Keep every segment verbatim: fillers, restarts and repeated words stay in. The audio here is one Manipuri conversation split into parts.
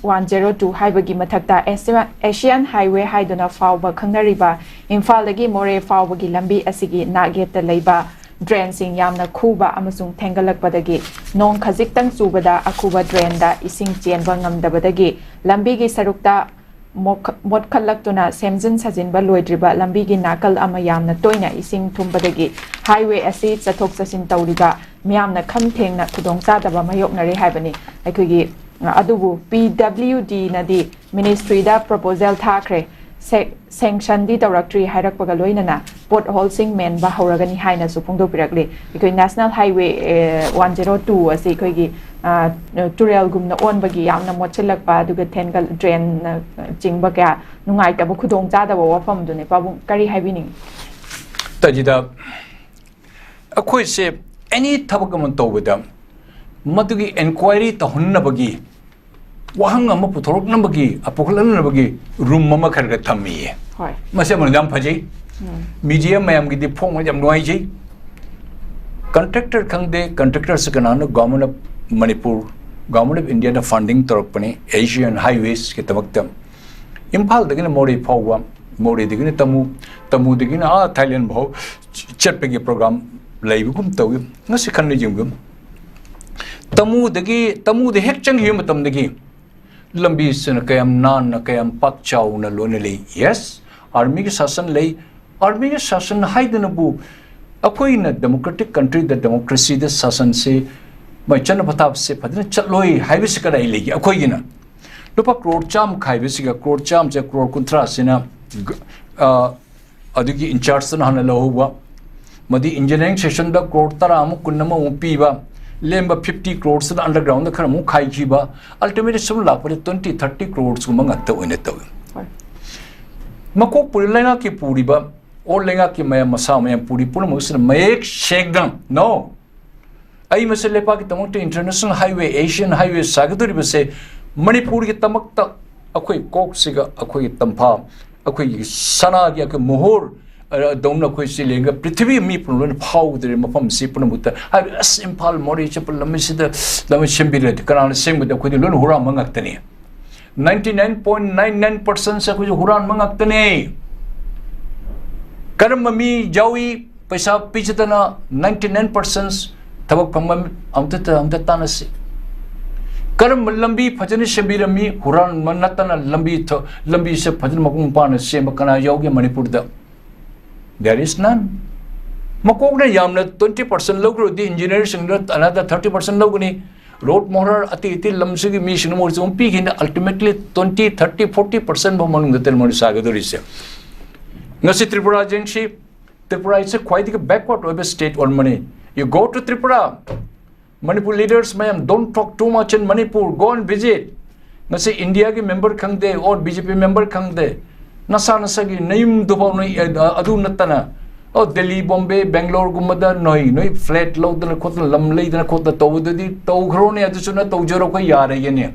ꯋꯥꯟ ꯖꯦꯔꯣ ꯇꯨ ꯍꯥꯏꯕꯒꯤ ꯃꯊꯛꯇ ꯑꯦꯁꯤꯌꯥꯟ ꯍꯥꯏꯋꯦ ꯍꯥꯏꯗꯨꯅ ꯐꯥꯎꯕ ꯈꯪꯅꯔꯤꯕ ꯏꯝꯐꯥꯜꯗꯒꯤ ꯃꯣꯔꯦ ꯐꯥꯎꯕꯒꯤ ꯂꯝꯕꯤ ꯑꯁꯤꯒꯤ ꯅꯥꯛꯌꯦꯠꯇ ꯂꯩꯕ ꯗ꯭ꯔꯦꯟꯁꯤꯡ ꯌꯥꯝꯅ ꯈꯨꯕ ꯑꯃꯁꯨꯡ ꯊꯦꯡꯒꯠꯂꯛꯄꯗꯒꯤ ꯅꯣꯡ ꯈꯖꯤꯛꯇꯪ ꯆꯨꯕꯗ ꯑꯈꯨꯕ ꯗ꯭ꯔꯦꯟꯗ ꯏꯁꯤꯡ ꯆꯦꯟꯕ ꯉꯝꯗꯕꯗꯒꯤ ꯂꯝꯕꯤꯒꯤ ꯁꯔꯨꯛꯇ ꯃꯣꯠꯈ-, ꯃꯣꯠꯈꯠꯂꯛꯇꯨꯅ ꯁꯦꯝꯖꯤꯟ ꯁꯥꯖꯤꯟꯕ ꯂꯣꯏꯗ꯭ꯔꯤꯕ ꯂꯝꯕꯤꯒꯤ ꯅꯥꯀꯜ ꯑꯃ ꯌꯥꯝꯅ ꯇꯣꯏꯅ ꯏꯁꯤꯡ ꯊꯨꯝꯕꯗꯒꯤ ꯍꯥꯏꯋꯦ ꯑꯁꯤ ꯆꯠꯊꯣꯛ ꯆꯠꯁꯤꯟ ꯇꯧꯔꯤꯕ ꯃꯤꯌꯥꯝꯅ ꯈꯝ ꯊꯦꯡꯅ ꯈꯨꯗꯣꯡꯆꯥꯗꯕ ꯃꯥꯌꯣꯛꯅꯔꯦ ꯍꯥꯏꯕꯅꯤ꯫ ꯑꯩꯈꯣꯏꯒꯤ, ꯑ, ꯑꯗꯨꯕꯨ ꯄꯤ ꯗꯕ꯭ꯂꯤꯎ ꯗꯤꯅꯗꯤ ꯃꯤꯅꯤꯁꯇ꯭ꯔꯤꯗ ꯄ꯭ꯔꯣꯄꯣꯖꯦꯜ ꯊꯥꯈ꯭ꯔꯦ, ꯁꯦ-, ꯁꯦꯡꯁꯟꯗꯤ ꯇꯧꯔꯛꯇ꯭ꯔꯤ ꯍꯥꯏꯔꯛꯄꯒ ꯂꯣꯏꯅꯅ ꯄꯣꯠ ꯍꯣꯜꯁꯤꯡ ꯃꯦꯟꯕ ꯍꯧꯔꯒꯅꯤ ꯍꯥꯏꯅꯁꯨ ꯐꯣꯡꯗꯣꯛꯄꯤꯔꯛꯂꯤ꯫ ꯑꯩꯈꯣꯏ ꯅꯦꯁꯅꯦꯜ ꯍꯥꯏꯋꯦ, ꯑꯦ, ꯋꯥꯟ ꯖꯦꯔꯣ ꯇꯨ ꯑꯁꯤ ꯑꯩꯈꯣꯏꯒꯤ, ꯑ, ꯇꯨꯔꯦꯜꯒꯨꯝꯅ ꯑꯣꯟꯕꯒꯤ ꯌꯥꯝꯅ ꯃꯣꯠꯁꯤꯜꯂꯛꯄ, ꯑꯗꯨꯒ ꯊꯦꯟꯒꯜ-, ꯗ꯭ꯔꯦꯟꯅ ꯆꯤꯡꯕ ꯀꯌꯥ ꯅꯨꯡꯉꯥꯏꯇꯕ ꯈꯨꯗꯣꯡꯆꯥꯗꯕ ꯋꯥꯐꯝꯗꯨꯅꯤ꯫ ꯄꯥꯕꯨꯡ, ꯀꯔꯤ ꯍꯥꯏꯕꯤꯅꯤꯡꯉꯤ? ꯇꯖꯤꯗ, ꯑꯩꯈꯣꯏꯁꯦ ꯑꯦꯅꯤ ꯊꯕꯛ ꯑꯃ ꯇꯧꯕꯗ ꯃꯗꯨꯒꯤ ꯏꯟꯀ꯭ꯋꯥꯏꯔꯤ ꯇꯧꯍꯟꯅꯕꯒꯤ ꯋꯥꯍꯪ ꯑꯃ ꯄꯨꯊꯣꯔꯛꯅꯕꯒꯤ, ꯑ, ꯄꯨꯈꯠꯂꯛꯅꯕꯒꯤ ꯔꯨꯝ ꯑꯃ ꯈꯔ ꯈꯔ ꯊꯝꯃꯤꯌꯦ꯫ ꯍꯣꯏ꯫ ꯃꯁꯤ ꯑꯃ ꯌꯥꯝ ꯐꯖꯩ꯫ ꯎꯝ꯫ ꯃꯤꯗꯤꯌꯥ ꯃꯌꯥꯝꯒꯤꯗꯤ ꯐꯣꯡꯕ ꯌꯥꯝ ꯅꯨꯡꯉꯥꯏꯖꯩ꯫ ꯀꯟꯇ꯭ꯔꯦꯛꯇꯔ ꯈꯪꯗꯦ, ꯀꯟꯇ꯭ꯔꯦꯛꯇꯔꯁꯦ ꯀꯅꯥꯅꯣ? Government of Manipur, Government of Indiaꯅ funding ꯇꯧꯔꯛꯄꯅꯤ Asian Highwaysꯀꯤꯗꯃꯛꯇ꯫ ꯏꯝꯐꯥꯜꯗꯒꯤꯅ ꯃꯣꯔꯦ ꯐꯥꯎꯕ, ꯃꯣꯔꯦꯗꯒꯤꯅ ꯇꯃꯨ, ꯇꯃꯨꯗꯒꯤꯅ ꯑꯥ ꯊꯥꯏꯂꯦꯟ ꯐꯥꯎ ꯆꯠꯄꯒꯤ program ꯂꯩꯕꯒꯨꯝ ꯇꯧꯏ꯫ ꯉꯁꯤ ꯈꯟꯅ ꯌꯦꯡꯕꯤꯌꯨ꯫ ꯇꯃꯨꯗꯒꯤ, ꯇꯃꯨꯗ ꯍꯦꯛ ꯆꯪꯈꯤꯕ ꯃꯇꯝꯗꯒꯤ ꯂꯝꯕꯤꯁꯤꯅ ꯀꯌꯥꯝ ꯅꯥꯟꯅ, ꯀꯌꯥꯝ ꯄꯥꯛ ꯆꯥꯎꯅ ꯂꯣꯏꯅ ꯂꯩ꯫ Yes, armyꯒꯤ ꯁꯥꯁꯟ ꯂꯩ꯫ Armyꯒꯤ ꯁꯥꯁꯟ ꯍꯥꯏꯗꯨꯅꯕꯨ ꯑꯩꯈꯣꯏꯅ democratic countryꯗ, democracyꯗ ꯁꯥꯁꯟꯁꯤ ꯃꯥꯏ ꯆꯠꯅ ꯄꯊꯥꯞꯁꯦ ꯐꯖꯅ ꯆꯠꯂꯣꯏ ꯍꯥꯏꯕꯁꯤ ꯀꯗꯥꯏ ꯂꯩꯒꯦ? ꯑꯩꯈꯣꯏꯒꯤꯅ ꯂꯨꯄꯥ ꯀ꯭ꯔꯣꯔ ꯆꯥꯝꯃ ꯈꯥꯏꯕꯁꯤꯒ, ꯀ꯭ꯔꯣꯔ ꯆꯥꯝꯃꯁꯦ, ꯀ꯭ꯔꯣꯔ ꯀꯨꯟꯊ꯭ꯔꯥꯁꯤꯅ ꯒ-, ꯑ, ꯑꯗꯨꯒꯤ in chargeꯇꯨꯅ ꯍꯥꯟꯅ ꯂꯧꯍꯧꯕ, ꯃꯗꯤ engineering sectionꯗ ꯀ꯭ꯔꯣꯔ ꯇꯔꯥ ꯑꯃ, ꯀꯨꯟ ꯑꯃꯃꯨꯛ ꯄꯤꯕ, ꯂꯦꯝꯕ fifty crores undergroundꯗ ꯈꯔ ꯑꯃꯨꯛ ꯈꯥꯏꯈꯤꯕ, ultimately ꯁꯨꯝ ꯂꯥꯛꯄꯗ twenty, thirty croresꯀꯨꯝꯕ ꯉꯥꯛꯇ ꯑꯣꯏꯅ ꯇꯧꯏ꯫ ꯍꯣꯏ꯫ ꯃꯀꯣꯛ ꯄꯨꯔꯤ-, ꯂꯩꯉꯥꯛꯀꯤ ꯄꯨꯔꯤꯕ, or ꯂꯩꯉꯥꯛꯀꯤ ꯃꯌꯥꯝ, ꯃꯁꯥ ꯃꯌꯥꯝ ꯄꯨꯔꯤ ꯄꯨꯝꯅꯃꯛꯁꯤꯅ ꯃꯌꯦꯛ ꯁꯦꯡꯅ, no, ꯑꯩ ꯃꯁꯤ ꯂꯩꯄꯥꯛꯀꯤꯗꯃꯛꯇ international highway, Asian highway ꯁꯥꯒꯗꯧꯔꯤꯕꯁꯦ ꯃꯅꯤꯄꯨꯔꯒꯤꯗꯃꯛꯇ ꯑꯩꯈꯣꯏ ꯀꯣꯛꯁꯤꯒ, ꯑꯩꯈꯣꯏꯒꯤ ꯇꯝꯐꯥ, ꯑꯩꯈꯣꯏꯒꯤ ꯁꯅꯥꯒꯤ, ꯑꯩꯈꯣꯏ ꯃꯣꯍꯣꯔ, ꯑ, ꯗꯧꯅ ꯑꯩꯈꯣꯏ ꯁꯤ ꯂꯦꯡꯒ ꯄ꯭ꯔꯤꯊꯤꯕꯤ ꯃꯤ ꯄꯨꯝꯅꯃꯛ ꯂꯣꯏꯅ ꯐꯥꯎꯒꯗꯧꯔꯤꯕ ꯃꯐꯝꯁꯤ ꯄꯨꯝꯅꯃꯛꯇ꯫ ꯍꯥꯏꯕꯗꯤ, "ꯑꯁ, ꯏꯝꯐꯥꯜ ꯃꯣꯔꯦ ꯆꯠꯄ ꯂꯝꯕꯤꯁꯤꯗ ꯂꯝꯕꯤ ꯁꯦꯝꯕꯤꯔꯗꯤ ꯀꯅꯥꯅ ꯁꯦꯝꯒꯗ? ꯑꯩꯈꯣꯏꯗꯤ ꯂꯣꯏꯅ ꯍꯨꯔꯥꯟꯕ ꯉꯥꯛꯇꯅꯤ"꯫ Ninety nine point nine nine ꯄꯥꯔꯁꯦꯟꯁꯦ ꯑꯩꯈꯣꯏꯁꯨ ꯍꯨꯔꯥꯟꯕ ꯉꯥꯛꯇꯅꯦ꯫ ꯀꯔꯝꯕ ꯃꯤ ꯌꯥꯎꯏ ꯄꯩꯁꯥ ꯄꯤꯖꯗꯅ ꯅꯥꯏꯟꯇꯤ ꯅꯥꯏꯟ ꯄꯥꯔꯁꯦꯟ ꯊꯕꯛ ꯐꯪꯕ? ꯑꯝꯇ ꯑꯝꯇ ꯇꯥꯟꯅꯁꯤ꯫ ꯀꯔꯝꯕ ꯂꯝꯕꯤ ꯐꯖꯅ ꯁꯦꯝꯕꯤꯔꯝꯃꯤ? ꯍꯨꯔꯥꯟꯕ ꯅꯠꯇꯅ ꯂꯝꯕꯤ ꯊ-, ꯂꯝꯕꯤꯁꯦ ꯐꯖꯅ ꯃꯄꯨꯡ ꯐꯥꯅ ꯁꯦꯝꯕ ꯀꯅꯥ ꯌꯥꯎꯒꯦ ꯃꯅꯤꯄꯨꯔꯗ? There is none. ꯃꯀꯣꯛꯅ ꯌꯥꯝꯅ ꯇ꯭ꯋꯦꯟꯇꯤ ꯄꯥꯔꯁꯦꯟ ꯂꯧꯈ꯭ꯔꯗꯤ ꯏꯟꯖꯤꯅꯤꯌꯔꯁꯤꯡꯗ another ꯊꯥꯔꯇꯤ ꯄꯥꯔꯁꯦꯟ ꯂꯧꯒꯅꯤ꯫ ꯔꯣꯗ ꯃꯣꯍꯔ ꯑꯇꯩ ꯑꯇꯩ ꯂꯝꯁꯤꯒꯤ ꯃꯤꯁꯤꯡꯅ ꯃꯣꯏꯁꯨ ꯑꯗꯨꯝ ꯄꯤꯈꯤꯅ ultimately twenty, thirty, forty percent ꯐꯥꯎ ꯃꯅꯨꯡꯗ ꯇꯦꯜꯃꯣꯅꯤ ꯁꯥꯒꯗꯧꯔꯤꯁꯦ꯫ ꯉꯁꯤ ꯇ꯭ꯔꯤꯄꯨꯔꯥ ꯌꯦꯡꯁꯤ, ꯇ꯭ꯔꯤꯄꯨꯔꯥ is ꯈ꯭ꯋꯥꯏꯗꯒꯤ backward ꯑꯣꯏꯕ state ꯑꯣꯏꯔꯝꯕꯅꯤ꯫ You go to Tripura, Manipur leaders mayam, don't talk too much in Manipur, go and visit. ꯉꯁꯤ ꯏꯟꯗꯤꯌꯥꯒꯤ ꯃꯦꯝꯕꯔ ꯈꯪꯗꯦ, or B J P member ꯈꯪꯗꯦ, ꯅꯁꯥ ꯅꯁꯥꯒꯤ ꯅꯌꯨꯝꯗꯨꯐꯥꯎ ꯅꯣꯏ, ꯑꯦ, ꯑꯗꯨ ꯅꯠꯇꯅ, ꯑꯣ, ꯗꯦꯜꯂꯤ, ꯕꯣꯝꯕꯦ, ꯕꯦꯡꯒ꯭ꯂꯣꯔꯒꯨꯝꯕꯗ ꯅꯣꯏ, ꯅꯣꯏ ꯐ꯭ꯂꯦꯠ ꯂꯧꯗꯅ ꯈꯣꯠꯇꯅ, ꯂꯝ ꯂꯩꯗꯅ ꯈꯣꯠꯇꯅ ꯇꯧꯕꯗꯗꯤ ꯇꯧꯈ꯭ꯔꯣꯅꯦ, ꯑꯗꯨꯁꯨ ꯅ ꯇꯧꯖꯔꯣ, ꯑꯩꯈꯣꯏ ꯌꯥꯔꯒꯦꯅꯦ꯫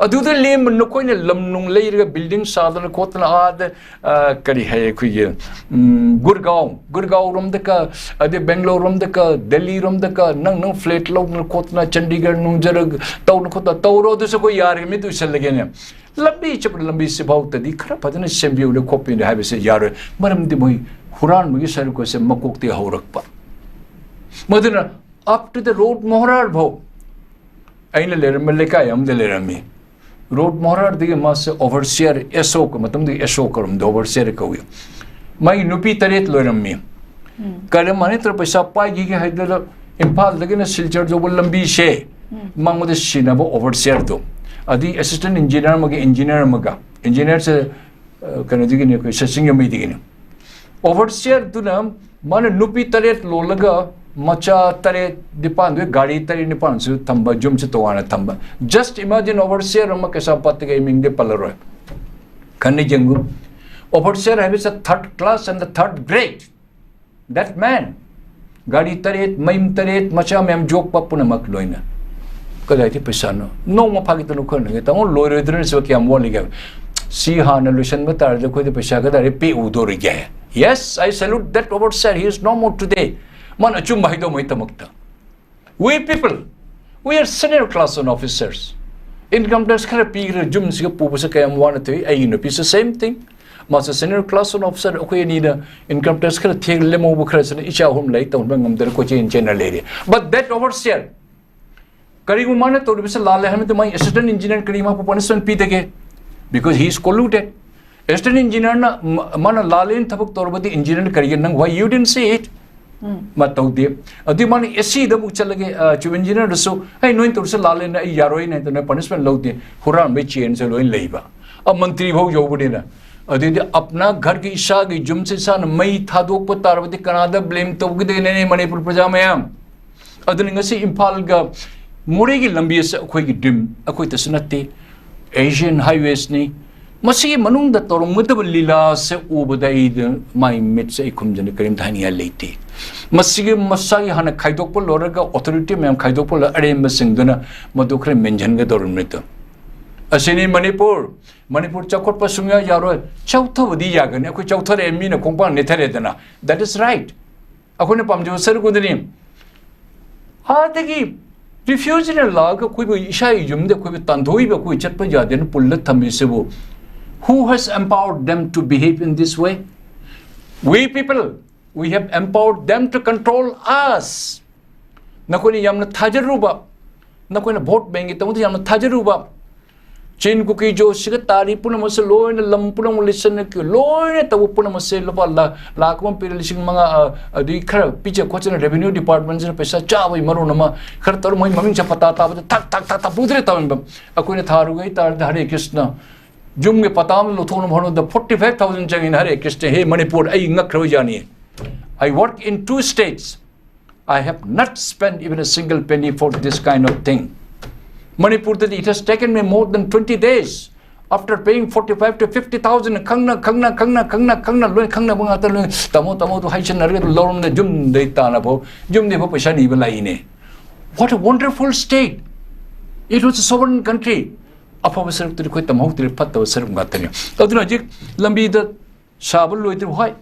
ꯑꯗꯨꯗ ꯂꯦꯝꯕ ꯅꯈꯣꯏꯅ ꯂꯝ ꯅꯨꯡ ꯂꯩꯔꯒ ꯕꯤꯜꯗꯤꯡ ꯁꯥꯗꯅ ꯈꯣꯠꯇꯅ ꯑꯥꯗ, ꯑ, ꯀꯔꯤ ꯍꯥꯏ ꯑꯩꯈꯣꯏꯒꯤ, ꯎꯝ, ꯒꯨꯔꯒꯥꯎ, ꯒꯨꯔꯒꯥꯎ ꯔꯣꯝꯗ ꯀ, ꯑꯗꯩ ꯕꯦꯡꯒ꯭ꯂꯣꯔ ꯔꯣꯝꯗ ꯀ, ꯗꯦꯜꯂꯤ ꯔꯣꯝꯗ ꯀ, ꯅꯪ, ꯅꯪ ꯐ꯭ꯂꯦꯠ ꯂꯧꯗꯅ ꯈꯣꯠꯇꯅ ꯆꯟꯗꯤꯒꯔ ꯅꯨꯡꯖꯔ ꯇꯧꯗꯅ ꯈꯣꯠꯇꯅ ꯇꯧꯔꯣ, ꯑꯗꯨꯁꯨ ꯑꯩꯈꯣꯏ ꯌꯥꯔꯒ ꯃꯤꯠ ꯎꯏꯁꯜꯂꯒꯦꯅꯦ꯫ ꯂꯝꯕꯤ ꯆꯠꯄ ꯂꯝꯕꯤ ꯁꯤꯐꯥꯎꯇꯗꯤ ꯈꯔ ꯐꯖꯅ ꯁꯦꯝꯕꯤꯌꯨꯅꯦ ꯈꯣꯠꯄꯤꯌꯨꯅꯦ ꯍꯥꯏꯕꯁꯦ ꯌꯥꯔꯣꯏ꯫ ꯃꯔꯝꯗꯤ ꯃꯣꯏ ꯍꯨꯔꯥꯟꯕꯒꯤ ꯁꯔꯨꯛ ꯑꯁꯦ ꯃꯀꯣꯛꯇꯒꯤ ꯍꯧꯔꯛꯄ꯫ ꯃꯗꯨꯅ up to the road ꯃꯣꯍꯔꯥꯔ ꯐꯥꯎ ꯑꯩꯅ ꯂꯩꯔꯝꯕ ꯂꯩꯀꯥꯏ ꯑꯃꯗ ꯂꯩꯔꯝꯃꯤ꯫ ꯔꯣꯗ ꯃꯣꯍꯔꯥꯔꯗꯒꯤ ꯃꯥꯁꯦ ꯑꯣꯚꯔꯁꯤꯌꯔ, ꯑꯦꯁ ꯑꯣ ꯃꯇꯝꯗꯨꯒꯤ ꯑꯦꯁ ꯑꯣ ꯀꯧꯔꯝꯗꯦ, ꯑꯣꯚꯔꯁꯤꯌꯔ ꯀꯧꯏ꯫ ꯃꯥꯒꯤ ꯅꯨꯄꯤ ꯇꯔꯦꯠ ꯂꯣꯏꯔꯝꯃꯤ꯫ ꯎꯝ꯫ ꯀꯔꯝ ꯍꯥꯏꯅ ꯇꯧꯔ ꯄꯩꯁꯥ ꯄꯥꯏꯈꯤꯒꯦ ꯍꯥꯏꯗꯨꯗ ꯏꯝꯐꯥꯜꯗꯒꯤꯅ ꯁꯤꯜꯆꯔ ꯌꯧꯕ ꯂꯝꯕꯤꯁꯦ ꯎꯝ꯫ ꯃꯉꯣꯟꯗ ꯁꯤꯟꯅꯕ ꯑꯣꯚꯔꯁꯤꯌꯔꯗꯣ, ꯑꯗꯨꯒꯤ ꯑꯦꯁꯤꯁꯇꯦꯟ ꯏꯟꯖꯤꯅꯤꯌꯔ ꯑꯃꯒ, ꯏꯟꯖꯤꯅꯤꯌꯔ ꯑꯃꯒ, ꯏꯟꯖꯤꯅꯤꯌꯔꯁꯦ, ꯑ, ꯀꯩꯅꯣꯗꯒꯤꯅꯤ, ꯑꯩꯈꯣꯏ ꯁꯠꯁꯤꯡ ꯌꯥꯝꯕꯩꯗꯒꯤꯅꯤ꯫ ꯑꯣꯚꯔꯁꯤꯌꯔꯗꯨꯅ ꯃꯥꯅ ꯅꯨꯄꯤ ꯇꯔꯦꯠ ꯂꯣꯜꯂꯒ ꯃꯆꯥ ꯇꯔꯦꯠ ꯅꯤꯄꯥꯟꯗꯨ, ꯒꯥꯔꯤ ꯇꯔꯦꯠ ꯅꯤꯄꯥꯟꯁꯨ ꯊꯝꯕ, ꯌꯨꯝꯁꯨ ꯇꯣꯉꯥꯟꯅ ꯊꯝꯕ꯫ Just imagine, ꯑꯣꯚꯔꯁꯤꯌꯔ ꯑꯃ ꯀꯩꯁꯥꯝꯄꯥꯠꯇꯒꯤ ꯑꯩ ꯃꯤꯡꯗꯤ ꯄꯜꯂꯔꯣꯏ, ꯈꯟꯅ ꯌꯦꯡꯉꯨ꯫ ꯑꯣꯚꯔꯁꯤꯌꯔ ꯍꯥꯏꯕꯁꯦ third class and the third grade, that man꯫ ꯒꯥꯔꯤ ꯇꯔꯦꯠ, ꯃꯌꯨꯝ ꯇꯔꯦꯠ, ꯃꯆꯥ ꯃꯌꯥꯝ ꯌꯣꯛꯄ ꯄꯨꯝꯅꯃꯛ ꯂꯣꯏꯅ꯫ ꯀꯗꯥꯏꯗꯒꯤ ꯄꯩꯁꯥꯅꯣ? ꯅꯣꯡꯃ ꯐꯥꯒꯤ ꯇꯧꯅ ꯈꯣꯠꯅꯒꯦ꯫ ꯇꯥꯃꯣ, ꯂꯣꯏꯔꯣꯏꯗ꯭ꯔꯅꯁꯨ ꯀꯌꯥꯝ ꯋꯥꯠꯂꯤꯒꯦ? ꯁꯤ ꯍꯥꯟꯅ ꯂꯣꯏꯁꯤꯟꯕ ꯇꯥꯔꯗꯤ ꯑꯩꯈꯣꯏꯗ ꯄꯩꯁꯥ ꯀꯗꯥꯏꯗꯒꯤ ꯄꯦꯛꯎꯗꯣꯔꯤꯒꯦ? Yes, I salute that overseer. He is no more today. ꯃꯥꯅ ꯑꯆꯨꯝꯕ ꯍꯥꯏꯗꯣꯛꯄꯒꯤꯗꯃꯛꯇ꯫ We people, we are senior class and officers. Income tax ꯈꯔ ꯄꯤꯈ꯭ꯔ ꯌꯨꯝꯁꯤꯒ ꯄꯨꯕꯁꯦ ꯀꯌꯥꯝ ꯋꯥꯅ ꯊꯣꯛꯏ꯫ ꯑꯩꯒꯤ ꯅꯨꯄꯤꯁꯨ same thing, ꯃꯥꯁꯨ senior class one officer, ꯑꯩꯈꯣꯏ ꯑꯅꯤꯅ income tax ꯈꯔ ꯊꯦꯡ ꯂꯦꯝꯍꯧꯕ ꯈꯔꯁꯤꯅ ꯏꯆꯥ ꯑꯍꯨꯝ ꯂꯥꯏꯔꯤꯛ ꯇꯝꯍꯟꯕ ꯉꯝꯗꯅ ꯀꯣꯏꯆꯦꯟ ꯆꯦꯟꯅ ꯂꯩꯔꯦ꯫ But that overseer, ꯀꯔꯤꯒꯨꯝꯕ ꯃꯥꯅ ꯇꯧꯔꯤꯕꯁꯦ ꯂꯥꯜꯂꯦ ꯍꯥꯏꯕꯗ ꯃꯥꯒꯤ assistant engineer ꯀꯔꯤ ꯃꯥꯕꯨ punishment ꯄꯤꯗꯒꯦ? Because he is colluded. Assistant engineerꯅ ꯃ- ꯃꯥꯅ ꯂꯥꯜꯂꯦꯅ ꯊꯕꯛ ꯇꯧꯔꯕꯗꯤ engineerꯅ ꯀꯔꯤꯒꯤ ꯅꯪ why you didn't see it? ꯃꯥ ꯇꯧꯗꯦ꯫ ꯑꯗꯨꯗꯤ ꯃꯥꯅ ꯑꯦꯁꯤꯗ ꯑꯃꯨꯛ ꯆꯠꯂꯒꯦ, chief engineerꯗꯁꯨ, ꯑꯩ ꯅꯣꯏꯅ ꯇꯧꯔꯤꯁꯦ ꯂꯥꯜꯂꯦꯅ ꯑꯩ ꯌꯥꯔꯣꯏꯅ ꯍꯥꯏꯗꯅ punishment ꯂꯧꯗꯦ꯫ ꯍꯨꯔꯥꯟꯕꯩ ꯆꯦꯟꯁꯦ ꯂꯣꯏ ꯂꯩꯕ꯫ ꯑ ꯃꯟꯇ꯭ꯔꯤ ꯐꯥꯎ ꯌꯧꯕꯅꯤꯅ꯫ ꯑꯗꯨꯗꯤ ꯑꯞꯅꯥ ꯘꯔꯒꯤ ꯏꯁꯥꯒꯤ ꯌꯨꯝꯁꯦ ꯏꯁꯥꯅ ꯃꯩ ꯊꯥꯗꯣꯛꯄ ꯇꯥꯔꯕꯗꯤ ꯀꯅꯥꯗ blame ꯇꯧꯒꯗꯣꯏꯅꯦ ꯃꯅꯤꯄꯨꯔ ꯄ꯭ꯔꯖꯥ ꯃꯌꯥꯝ? ꯑꯗꯨꯅ ꯉꯁꯤ ꯏꯝꯐꯥꯜꯒ ꯃꯣꯔꯦꯒꯤ ꯂꯝꯕꯤ ꯑꯁꯤ ꯑꯩꯈꯣꯏꯒꯤ dream, ꯑꯩꯈꯣꯏꯗꯁꯨ ꯅꯠꯇꯦ, Asian highwaysꯅꯤ꯫ ꯃꯁꯤꯒꯤ ꯃꯅꯨꯡꯗ ꯇꯧꯔꯝꯒꯗꯕ ꯂꯤꯂꯥꯁꯦ ꯎꯕꯗ ꯑꯩꯗ ꯃꯥꯏ ꯃꯤꯠꯁꯦ ꯑꯩ ꯈꯨꯝꯖꯟꯅ ꯀꯔꯤꯝꯇ ꯍꯥꯏꯅꯤꯡꯉꯥꯏ ꯂꯩꯇꯦ꯫ ꯃꯁꯤꯒꯤ ꯃꯁꯥꯒꯤ ꯍꯥꯟꯅ ꯈꯥꯏꯗꯣꯛꯄ ꯂꯣꯏꯔꯒ authority ꯃꯌꯥꯝ ꯈꯥꯏꯗꯣꯛꯄ ꯂꯣꯏꯔ ꯑꯔꯦꯝꯕꯁꯤꯡꯗꯨꯅ ꯃꯗꯨ ꯈꯔ ꯃꯦꯟꯁꯤꯟꯒꯗꯧꯔꯤꯕꯅꯤꯗꯣ꯫ ꯑꯁꯤꯅꯤ ꯃꯅꯤꯄꯨꯔ꯫ ꯃꯅꯤꯄꯨꯔ ꯆꯥꯎꯈꯠꯄ ꯁꯨꯡꯌꯥ ꯌꯥꯔꯣꯏ꯫ ꯆꯥꯎꯊꯕꯗꯤ ꯌꯥꯒꯅꯤ, ꯑꯩꯈꯣꯏ ꯆꯥꯎꯊꯔꯛꯑꯦ, ꯃꯤꯅ ꯈꯣꯡꯄꯥꯛ ꯅꯦꯠꯊꯔꯦꯗꯅ꯫ That is right. ꯑꯩꯈꯣꯏꯅ ꯄꯥꯝꯖꯕ ꯁꯔꯨꯛ ꯑꯗꯨꯅꯤ꯫ ꯑꯥꯗꯒꯤ refugeeꯅ ꯂꯥꯛꯑꯒ ꯑꯩꯈꯣꯏꯕꯨ ꯏꯁꯥꯒꯤ ꯌꯨꯝꯗ ꯑꯩꯈꯣꯏꯕꯨ ꯇꯥꯟꯊꯣꯛꯏꯕ, ꯑꯩꯈꯣꯏ ꯆꯠꯄ ꯌꯥꯗꯦꯅ ꯄꯨꯜꯂ ꯊꯝꯃꯤꯁꯤꯕꯨ, who has empowered them to behave in this way? We people, we have empowered them to control us. ꯅꯈꯣꯏꯅ ꯌꯥꯝꯅ ꯊꯥꯖꯔꯨꯕ, ꯅꯈꯣꯏꯅ vote bankꯒꯤꯗꯃꯛꯇ ꯌꯥꯝꯅ ꯊꯥꯖꯔꯨꯕ ꯆꯤꯟ ꯀꯨꯀꯤ ꯖꯣꯁꯤꯒ ꯇꯥꯔꯤ ꯄꯨꯝꯅꯃꯛꯁꯦ ꯂꯣꯏꯅ ꯂꯝ ꯄꯨꯝꯅꯃꯛ ꯂꯤꯁꯤꯟꯅꯈꯤ, ꯂꯣꯏꯅ ꯇꯧꯕ ꯄꯨꯝꯅꯃꯛꯁꯦ ꯂꯨꯄꯥ ꯂꯥ-, ꯂꯥꯈ ꯑꯃ ꯄꯤꯔ ꯂꯤꯁꯤꯡ ꯃꯉꯥ, ꯑ, ꯑꯗꯨꯒꯤ ꯈꯔ ꯄꯤꯖ ꯈꯣꯠꯆꯅ revenue departmentꯁꯤꯅ ꯄꯩꯁꯥ ꯆꯥꯕꯒꯤ ꯃꯔꯣꯟ ꯑꯃ ꯈꯔ ꯇꯧꯔ ꯃꯣꯏ ꯃꯃꯤꯡꯁꯦ ꯄꯇꯥ ꯇꯥꯕꯗ ꯊꯛ ꯊꯛ ꯊꯛ ꯊꯛ ꯄꯨꯗ꯭ꯔꯦ ꯇꯧꯍꯟꯕ꯫ ꯑꯩꯈꯣꯏꯅ ꯊꯥꯔꯨꯒꯦ ꯍꯥꯏ ꯇꯥꯔꯗꯤ ꯍꯔꯦ ꯀ꯭ꯔꯤꯁꯅ, ꯌꯨꯝꯒꯤ ꯄꯇꯥ ꯑꯃ ꯂꯧꯊꯣꯛꯅꯕ ꯍꯣꯠꯅꯕꯗ forty five thousand ꯆꯪꯉꯤꯅ ꯍꯔꯦ ꯀ꯭ꯔꯤꯁꯅ꯫ ꯍꯦ ꯃꯅꯤꯄꯨꯔ, ꯑꯩ ꯉꯛꯈ꯭ꯔꯕ ꯖꯥꯠꯅꯤ꯫ I work in two states. I have not spent even a single penny for this kind of thing. ꯃꯅꯤꯄꯨꯔꯗꯗꯤ it has taken me more than twenty days. After paying forty five to fifty thousand, ꯈꯪꯅ ꯈꯪꯅ ꯈꯪꯅ ꯈꯪꯅ ꯈꯪꯅ ꯂꯣꯏ ꯈꯪꯅꯕ ꯉꯥꯛꯇ ꯂꯣꯏ ꯇꯥꯃꯣ ꯇꯥꯃꯣꯗꯣ ꯍꯥꯏꯁꯤꯟꯅꯔꯒ ꯂꯧꯔꯝꯗ ꯌꯨꯝꯗꯩ ꯇꯥꯅꯐꯥꯎ, ꯌꯨꯝꯗꯩꯐꯥꯎ ꯄꯩꯁꯥ ꯅꯤꯕ ꯂꯥꯛꯏꯅꯦ꯫ What a wonderful state. It was a sovereign country. ꯑꯐꯕ ꯁꯔꯨꯛꯇꯨꯗꯤ ꯑꯩꯈꯣꯏ ꯇꯝꯍꯧꯗ꯭ꯔꯦ, ꯐꯠꯇꯕ ꯁꯔꯨꯛ ꯉꯥꯛꯇꯅꯤ꯫ ꯑꯗꯨꯅ ꯍꯧꯖꯤꯛ ꯂꯝꯕꯤꯗ ꯁꯥꯕ ꯂꯣꯏꯗ꯭ꯔꯤꯕ, ꯍꯣꯏ,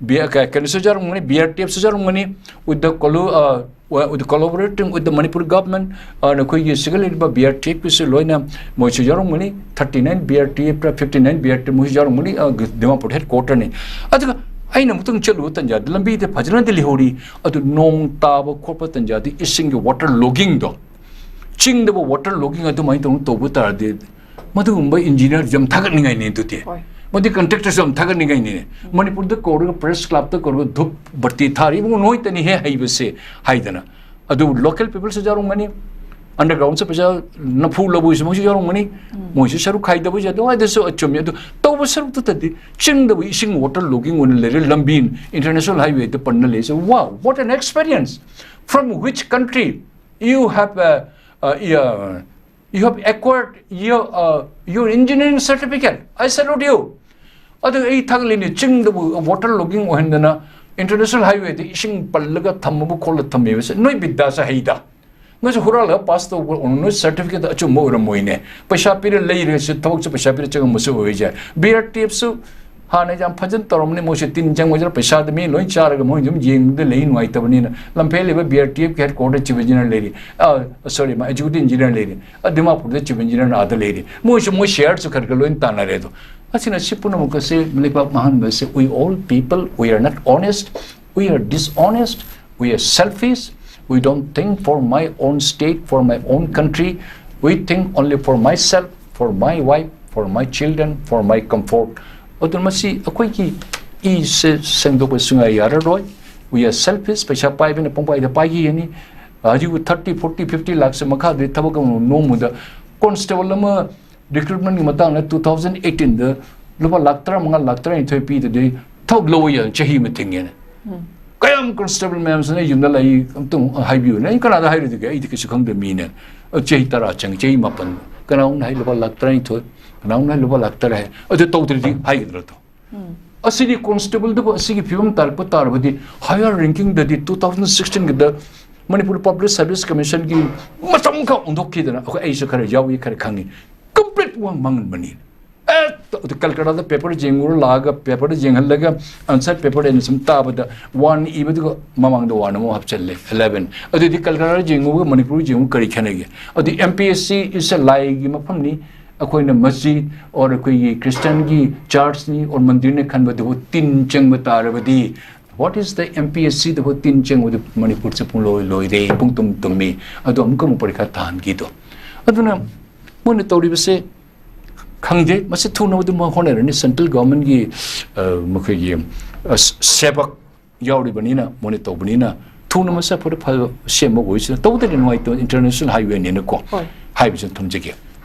ꯕꯤ-, ꯀ-, ꯀꯩꯅꯣꯁꯨ ꯌꯥꯎꯔꯝꯒꯅꯤ, ꯕꯤꯌꯔ ꯇꯦꯞꯁꯨ ꯌꯥꯎꯔꯝꯒꯅꯤ, with the collu-, ꯑ, With collaborating with the Manipur government, ꯑ, ꯅꯈꯣꯏꯒꯤ ꯁꯤꯒ ꯂꯩꯔꯤꯕ B R T F ꯀꯤꯁꯨ ꯂꯣꯏꯅ ꯃꯣꯏꯁꯨ ꯌꯥꯎꯔꯝꯒꯅꯤ꯫ Thirty nine B R T F ꯔ, fifty nine B R T F ꯃꯣꯏꯁꯨ ꯌꯥꯎꯔꯝꯒꯅꯤ, ꯑ, ꯗꯤꯃꯥꯄꯨꯔ headquarter ꯅꯤ꯫ ꯑꯗꯨꯒ ꯑꯩꯅ ꯑꯃꯨꯛꯇꯪ ꯆꯠꯂꯨꯕ ꯇꯟꯖꯥꯗ ꯂꯝꯕꯤꯗ ꯐꯖꯅꯗꯤ ꯂꯩꯍꯧꯔꯤ, ꯑꯗꯨ ꯅꯣꯡ ꯇꯥꯕ ꯈꯣꯠꯄ ꯇꯟꯖꯥꯗꯤ ꯏꯁꯤꯡꯒꯤ water logging ꯗꯣ, ꯆꯤꯡꯗꯕꯨ water logging ꯑꯗꯨꯃꯥꯏꯅ ꯇꯧꯅ ꯇꯧꯕ ꯇꯥꯔꯗꯤ, ꯃꯗꯨꯒꯨꯝꯕ engineer ꯁꯨ ꯌꯥꯝ ꯊꯥꯒꯠꯅꯤꯡꯉꯥꯏꯅꯦ ꯑꯗꯨꯗꯤ꯫ ꯍꯣꯏ꯫ ꯃꯗꯨ contractor ꯁꯨ ꯌꯥꯝ ꯊꯥꯒꯠꯅꯤꯡꯉꯥꯏꯅꯦ꯫ ꯃꯅꯤꯄꯨꯔꯗ ꯀꯧꯔꯒ press club ꯇ ꯀꯧꯔꯒ ꯙꯨꯞ ꯕꯇꯤ ꯊꯥꯔꯤ, "ꯏꯕꯨꯡꯉꯣ, ꯅꯣꯏꯇꯅꯤ ꯍꯦ ꯍꯩꯕꯁꯦ" ꯍꯥꯏꯗꯅ꯫ ꯑꯗꯨ local people ꯁꯨ ꯌꯥꯎꯔꯝꯒꯅꯤ, underground ꯁꯨ ꯄꯩꯁꯥ ꯅꯐꯨ ꯂꯧꯕꯁꯨ ꯃꯣꯏꯁꯨ ꯌꯥꯎꯔꯝꯒꯅꯤ, ꯃꯣꯏꯁꯨ ꯁꯔꯨꯛ ꯈꯥꯏꯗꯕꯁꯨ ꯌꯥꯗꯦ꯫ ꯑꯗꯨꯁꯨ ꯑꯆꯨꯝꯃꯤ꯫ ꯑꯗꯨ ꯇꯧꯕ ꯁꯔꯨꯛꯇꯨꯗꯗꯤ ꯆꯤꯡꯗꯕꯨ ꯏꯁꯤꯡ water logging ꯑꯣꯏꯅ ꯂꯩꯔꯦ, ꯂꯝꯕꯤ international highway ꯗ ꯄꯟꯅ ꯂꯩꯁꯦ꯫ Wow, what an experience! From which country you have, uh, uh, yeah, you have acquired your, uh, your engineering certificate. I salute you. ꯑꯗꯨ ꯑꯩ ꯊꯥꯒꯠꯂꯤꯅꯦ, ꯆꯤꯡꯗꯕꯨ water logging ꯑꯣꯏꯍꯟꯗꯅ international highway ꯗ ꯏꯁꯤꯡ ꯄꯜꯂꯒ ꯊꯝꯃꯕ ꯈꯣꯠꯂ ꯊꯝꯃꯦꯕꯁꯦ ꯅꯣꯏ ꯕꯤꯗ꯭ꯌꯥꯁꯦ ꯍꯩꯗ꯫ ꯅꯣꯏꯁꯨ ꯍꯨꯔꯥꯜꯂꯒ pass ꯇꯧꯕ ꯑꯣꯏꯔꯝ-, ꯅꯣꯏ certificate ꯑꯆꯨꯝꯕ ꯑꯣꯏꯔꯝꯃꯣꯏꯅꯦ꯫ ꯄꯩꯁꯥ ꯄꯤꯔ ꯂꯩꯔꯒꯁꯨ ꯊꯕꯛꯁꯨ ꯄꯩꯁꯥ ꯄꯤꯔ ꯆꯪꯉꯝꯕꯁꯨ ꯑꯣꯏꯖꯥꯏ꯫ B R T F ꯁꯨ ꯍꯥꯟꯅ ꯌꯥꯝ ꯐꯖꯅ ꯇꯧꯔꯝꯕꯅꯤ, ꯃꯣꯏꯁꯨ ꯇꯤꯟ ꯆꯪꯉꯣꯏꯗꯅ ꯄꯩꯁꯥꯗ ꯃꯤ ꯂꯣꯏ ꯆꯥꯔꯒ ꯃꯣꯏ ꯑꯗꯨꯝ ꯌꯦꯡꯕꯗ ꯂꯩ ꯅꯨꯡꯉꯥꯏꯇꯕꯅꯤꯅ꯫ ꯂꯝꯐꯦꯜ ꯂꯩꯕ B R T F ꯀꯤ headquarter chief engineer ꯂꯩꯔꯤ, ꯑ, sorry, ꯃꯥ executive engineer ꯂꯩꯔꯤ, ꯑ, ꯗꯤꯃꯥꯄꯨꯔꯗ chief engineer ꯅ ꯑꯥꯗ ꯂꯩꯔꯤ꯫ ꯃꯣꯏꯁꯨ ꯃꯣꯏ share ꯁꯨ ꯈꯔ ꯈꯔ ꯂꯣꯏ ꯇꯥꯟꯅꯔꯦ꯫ ꯑꯗꯣ ꯑꯁꯤꯅ ꯁꯤ ꯄꯨꯝꯅꯃꯛ ꯑꯁꯤ ꯂꯩꯕꯥꯛ ꯃꯥꯡꯍꯟꯕ ꯑꯁꯤ, we all people, we are not honest, we are dishonest, we are selfish, we don't think for my own state, for my own country, we think only for myself, for my wife, for my children, for my comfort. ꯑꯗꯨꯅ ꯃꯁꯤ ꯑꯩꯈꯣꯏꯒꯤ ꯏꯁꯦ ꯁꯦꯡꯗꯣꯛꯄ ꯁꯨꯡꯌꯥ ꯌꯥꯔꯔꯣꯏ꯫ We are selfish, ꯄꯩꯁꯥ ꯄꯥꯏꯕꯅ ꯄꯪꯄꯥꯏꯗ ꯄꯥꯏꯈꯤꯒꯅꯤ꯫ ꯍꯧꯖꯤꯛ thirty, forty, fifty ꯂꯥꯛꯁꯦ ꯃꯈꯥꯗꯗꯤ ꯊꯕꯛ ꯑꯃ ꯅꯣꯡꯃꯗ constable ꯑꯃ recruitment ꯀꯤ ꯃꯇꯥꯡꯗ two thousand eighteen ꯗ ꯂꯨꯄꯥ ꯂꯥꯛ ꯇꯔꯥꯃꯉꯥ, ꯂꯥꯛ ꯇꯔꯥꯅꯤꯊꯣꯏ ꯄꯤꯗꯗꯤ ꯊꯕꯛ ꯂꯧꯕ ꯌꯥꯗꯦ, ꯆꯍꯤ ꯑꯃ ꯊꯤꯡꯉꯦꯅꯦ꯫ ꯀꯌꯥꯝ constable ꯃꯌꯥꯝꯁꯤꯅ ꯌꯨꯝꯗ ꯂꯩ, ꯑꯝꯇꯪ ꯍꯥꯏꯕꯤꯌꯨꯅꯦ꯫ ꯑꯩ ꯀꯅꯥꯗ ꯍꯥꯏꯔꯨꯗꯒꯦ? ꯑꯩꯗꯤ ꯀꯩꯁꯨ ꯈꯪꯗꯕ ꯃꯤꯅꯦ꯫ ꯑ, ꯆꯍꯤ ꯇꯔꯥ ꯆꯪꯉꯤ, ꯆꯍꯤ ꯃꯥꯄꯟ꯫ ꯀꯅꯥꯒꯨꯝꯅ ꯍꯥꯏ ꯂꯨꯄꯥ ꯂꯥꯛ ꯇꯔꯥꯅꯤꯊꯣꯏ, ꯀꯅꯥꯒꯨꯝꯅ ꯍꯥꯏ ꯂꯨꯄꯥ ꯂꯥꯛ ꯇꯔꯥ ꯍꯥꯏ꯫ ꯑꯗꯨ ꯇꯧꯗ꯭ꯔꯗꯤ ꯍꯥꯏꯒꯗ꯭ꯔꯥ ꯑꯗꯣ? ꯑꯁꯤꯗꯤ constable ꯗꯕꯨ ꯑꯁꯤꯒꯤ ꯐꯤꯕꯝ ꯇꯥꯔꯛꯄ ꯇꯥꯔꯕꯗꯤ, higher ranking ꯗꯗꯤ two thousand sixteen ꯒꯤꯗ Manipur Public Service Commission ꯒꯤ ꯃꯇꯝ ꯈꯛ ꯑꯣꯟꯊꯣꯛꯈꯤꯗꯅ, ꯑꯩꯈꯣꯏ, ꯑꯩꯁꯨ ꯈꯔ ꯌꯥꯎꯏ, ꯈꯔ ꯈꯪꯉꯤ, complete ꯋꯥꯡ ꯃꯥꯡꯍꯟꯕꯅꯤ꯫ ꯍꯦꯛꯇ ꯑꯗꯨ ꯀꯜꯀꯇꯥꯗ ꯄꯦꯄꯔ ꯌꯦꯡꯉꯨꯔ ꯂꯥꯛꯑꯒ ꯄꯦꯄꯔꯗ ꯌꯦꯡꯍꯜꯂꯒ ꯑꯟꯁꯔ ꯄꯦꯄꯔ ꯑꯩꯅ ꯁꯨꯝ ꯇꯥꯕꯗ ꯋꯥꯟ ꯏꯕꯗꯨꯒ ꯃꯃꯥꯡꯗ ꯋꯥꯟ ꯑꯃꯨꯛ ꯍꯥꯞꯆꯜꯂꯦ, eleven꯫ ꯑꯗꯨꯗꯤ ꯀꯜꯀꯇꯥꯗ ꯌꯦꯡꯉꯨꯕꯒ ꯃꯅꯤꯄꯨꯔ ꯌꯦꯡꯉꯨ ꯀꯔꯤ ꯈꯦꯠꯅꯒꯦ? ꯑꯗꯨ M P S C is a laiꯒꯤ ꯃꯐꯝꯅꯤ꯫ ꯑꯩꯈꯣꯏꯅ ꯃꯁꯖꯤꯗ ꯑꯣꯔ ꯑꯩꯈꯣꯏꯒꯤ ꯈ꯭ꯔꯤꯁꯇꯤꯌꯥꯟꯒꯤ ꯆꯔꯆꯅꯤ ꯑꯣꯔ ꯃꯟꯗꯤꯔꯅꯤ ꯈꯟꯕꯗꯨꯕꯨ ꯇꯤꯟ ꯆꯪꯕ ꯇꯥꯔꯕꯗꯤ, what is the M P S C ꯗꯕꯨ ꯇꯤꯟ ꯆꯪꯕꯗꯨ ꯃꯅꯤꯄꯨꯔꯁꯦ ꯄꯨꯡꯂꯣꯏ ꯂꯣꯏꯔꯦ, ꯄꯨꯡ ꯇꯨꯝ ꯇꯨꯝꯃꯤ꯫ ꯑꯗꯣ ꯑꯃꯨꯛꯀ ꯑꯃꯨꯛ ꯄꯔꯤꯈꯥ ꯊꯥꯍꯟꯈꯤꯗꯣ꯫ ꯑꯗꯨꯅ ꯃꯣꯏꯅ ꯇꯧꯔꯤꯕꯁꯦ ꯈꯪꯗꯦ꯫ ꯃꯁꯤ ꯊꯨꯅꯕꯗꯤ ꯃꯣꯏ ꯍꯣꯠꯅꯔꯅꯤ꯫ ꯁꯦꯟꯇ꯭ꯔꯦꯜ ꯒꯚꯔꯟꯃꯦꯟꯠꯀꯤ, ꯑ, ꯃꯈꯣꯏꯒꯤ, ꯑ, ꯁꯦꯕꯛ ꯌꯥꯎꯔꯤꯕꯅꯤꯅ, ꯃꯣꯏꯅ ꯇꯧꯕꯅꯤꯅ ꯊꯨꯅ ꯃꯁꯤ ꯑꯐꯕ ꯐꯕ ꯁꯦꯝꯕ ꯑꯣꯏꯁꯤꯅ꯫ ꯇꯧꯗ꯭ꯔꯗꯤ ꯅꯨꯡꯉꯥꯏꯇꯕ, ꯏꯟꯇꯔꯅꯦꯁꯅꯦꯜ ꯍꯥꯏꯋꯦꯅꯤꯅꯀꯣ꯫ ꯍꯣꯏ꯫ ꯍꯥꯏꯕꯁꯤꯅ ꯊꯝꯖꯒꯦ꯫